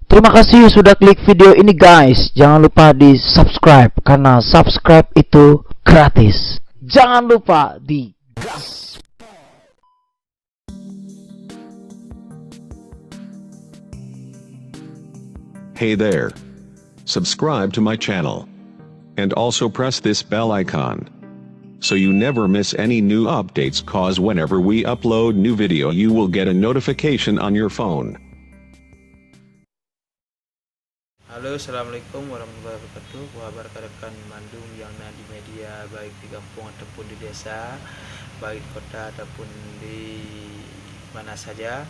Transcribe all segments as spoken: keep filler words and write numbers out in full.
Terima kasih sudah klik video ini, guys. Jangan lupa di subscribe karena subscribe itu gratis. Jangan lupa di gas. Hey there. Subscribe to my channel. And also press this bell icon. So you never miss any new updates, cause whenever we upload new video you will get a notification on your phone. Halo, assalamualaikum warahmatullahi wabarakatuh. Buat haba rekan-rekan mandum nyang na di media, baik di gampông ataupun di desa, baik di kota ataupun di mana saja.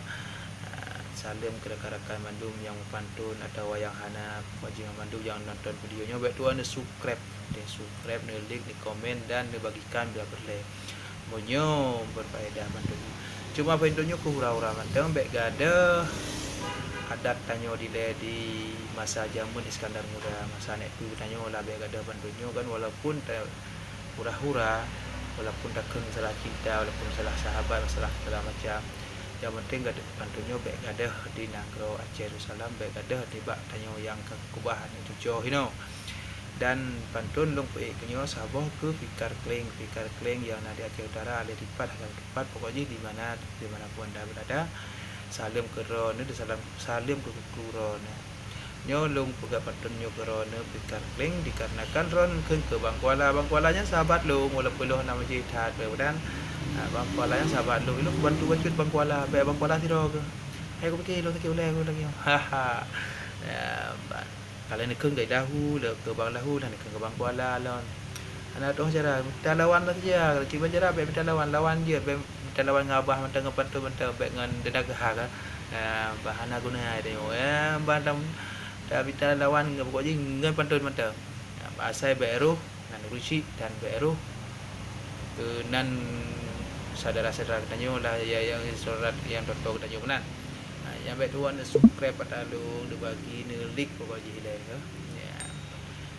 Ah, saleuem keu rakan-rakan mandum nyang meupantôn atawa nyang hana, pokok jih mandum nyang nonton video nyoe, bèk tuwoe neusubscribe. Di subscribe, neulik, neukomen dan neubagikan bila peureulèe. Meunyoe berfaedah mantong. Cuma pantôn nyoe keu hura-hura mantong, bèk gadôh adat tanyoe dilèe di masa jameun Iskandar Muda, masa nèk peue tanyoe lah bèk gadôh pantôn nyoe kan, walaupun ta hura-hura, walaupun takheun masalah cinta, walaupun masalah sahabat, masalah segala macam. Nyang penting gadôh pantôn nyoe bèk gadôh di nanggroe Aceh Darussalam, bèk gadôh nibak tanyoe nyang ka keubah nyoe cucoe hinoe. Dan pantôn lôn peuék keu nyoe saboh keu Fikar Kling. Fikar Kling nyang na di Aceh Utara, lé dipat hana dipat, pokok jih di mana, di mana pun anda berada. Saleuem keu droeneuh, saleuem, saleuem keu kru droeneuh. Nyoe lôn peugah pantôn nyoe keu droeneuh Fikar Kling, dikarenakan droeneuh kheun keu Bang Kuala. Bang Kuala nyan sahabat lôn, walaupun lôn hana meucit that, mudah-mudahan, ah, Bang Kuala nyan sahabat lôn. Lôn bantu bacut Bang Kuala, bèk Bang Kuala sidroe keuh. Hai kupike lôn sakét ulèe lôn lagèe nyoe. Haha. Ya, ban. Ka lheueh neukheun keu Lahu, lé keu Bang Lahu, lheueh neukheun keu Bang Kuala lom. Hana tu'oh cara, mita lawan saja, kiban cara bèk mita lawan, lawan jeuet, bèk mita lawan ngon abah mantong, ngon pantôn mantong, bèk ngon denda geuha ka. Bah hana guna hai tanyoe. Eh, bah tam, tamita lawan ngon pokok jih ngon pantôn mantong. Bah asai bèk roh, nan ruci dan bèk roh keu nan syedara-syedara geutanyoe lah, ya, nyang surat nyang toto geutanyoe meunan. Ha, nyang bèk tuwan neusubscribe ata lôn, neubagi, neulik pokok jih ilèe, ya.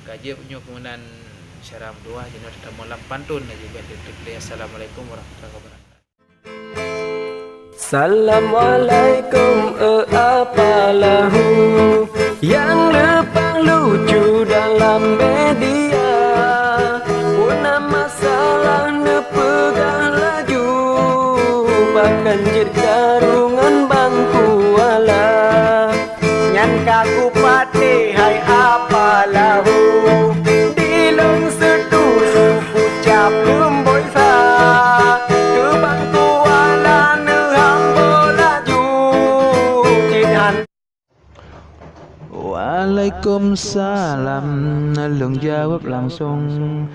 Ka jeuet nyoe keunan syedara meutuwah, jinoe teutamong lam pantôn laju bèk teuteuk lé. Assalamualaikum warahmatullahi wabarakatuh. Assalamualaikum, eh, apa lahu? Nyang leupah lucu dalam media. Puna masalah neupeugah laju, pakon jeuet karu ngon Bang Kuala. Nyan ka kupatéh hai apa lahu. Di lôn seutuju kucap leumboi sa. Keu Bang Kuala neuhambo laju. Cit han. Waalaikumsalam, lôn jaweueb langsong.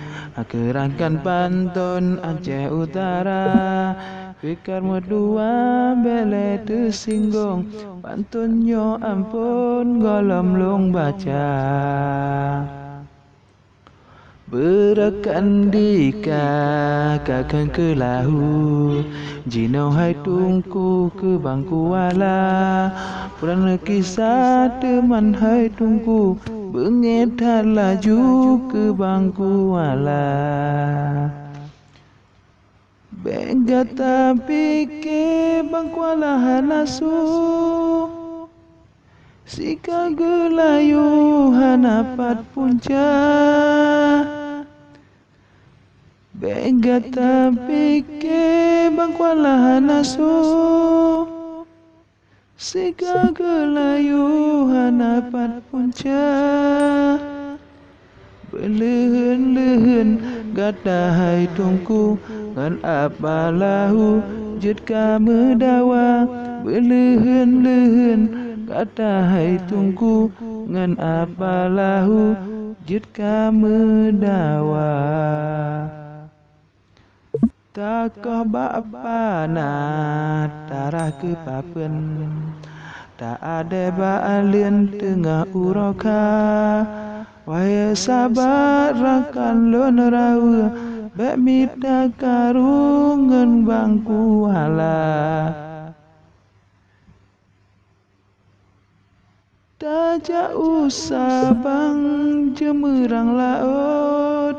Keu rakan pantôn Aceh Utara, Fikar meutuwah bèk lé teusinggong, pantôn nyoe amphon gohlom lôn baca. Beureukan di ka, ka kheun keu lahu, jinoe hai Teungku keu Bang Kuala. Pulang kisah teuma hai Teungku, beungéh that laju keu Bang Kuala. Bèk gata pike Bang Kuala hana su, sika geulayu hana pat punca. Bèk gata pike Bang Kuala hana su, sika geulayu hana pat punca. Beuleuheun-leuheun gata hai Teungku ngon apa lahu jeuet ka meudawa. Beuleuheun-leuheun gata hai Teungku ngon apa lahu jeuet ka meudawa. Takoh bak panah tarah keu papeuen, ta-adèe bak aleuen teungoh uroe kha. Wahé sabat rakan lôn raweue, bèk mita karu ngon Bang Kuala. Tajak u Sabang jeumeurang laôt,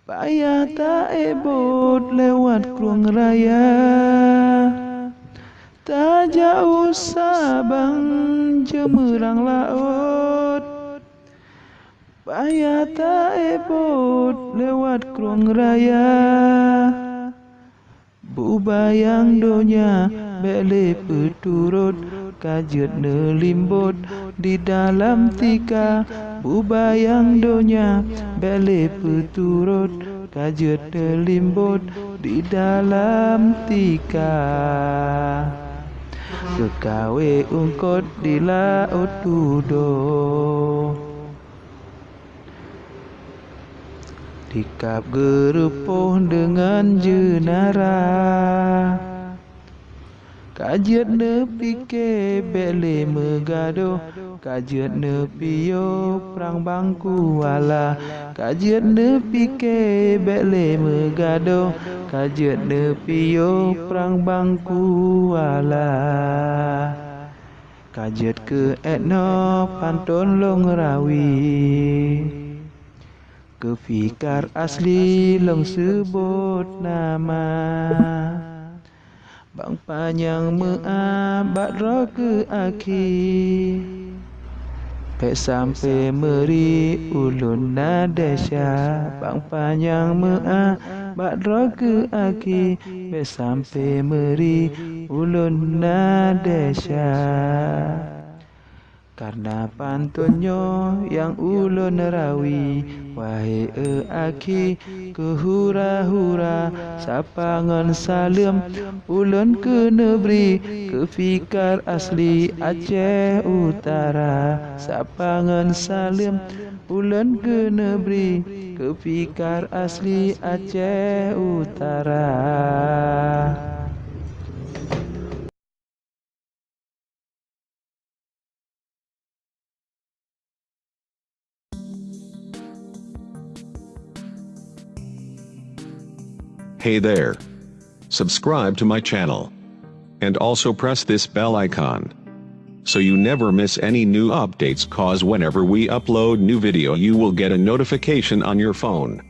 payah ta-ék bot lewat krueng raya. Tajak u Sabang meurang laôt, payah taébot lewat krueng raya. Bubayang donya bék lé peuturot, ka jeuet neulimbot di dalam tika. Bubayang donya bék lé peuturot, ka jeuet neulimbot di dalam tika. Geukawé eungkôt di laôt tudoe, dikab geureupôh deungon jeunara. Ka jeuet neupike bék lé meugadôh, ka jeuet neupiôh prang bangku wala. Ka jeuet neupike bék lé meugadôh, ka jeuet neupiôh prang bangku wala. Ka jeuet keu étnoe panton lôn rawi, keu Fikar Asli lôn seubot nama. Bang Panyang meu'ah bak droe keu akhi, bék sampoe meuri ulôn na desya. Bang Panyang meu'ah bak droe keu akhi, bék sampoe meuri ulôn na desya. Kareuna panton nyoe nyang ulôn rawi, wahé e akhi, keu hura-hura sapa ngon saleuem ulôn keuneubri keu Fikar Asli Aceh Utara. Sapa ngon saleuem ulôn keuneubri keu Fikar Asli Aceh Utara. Hey there. Subscribe to my channel. And also press this bell icon, so you never miss any new updates, 'cause whenever we upload new video, you will get a notification on your phone.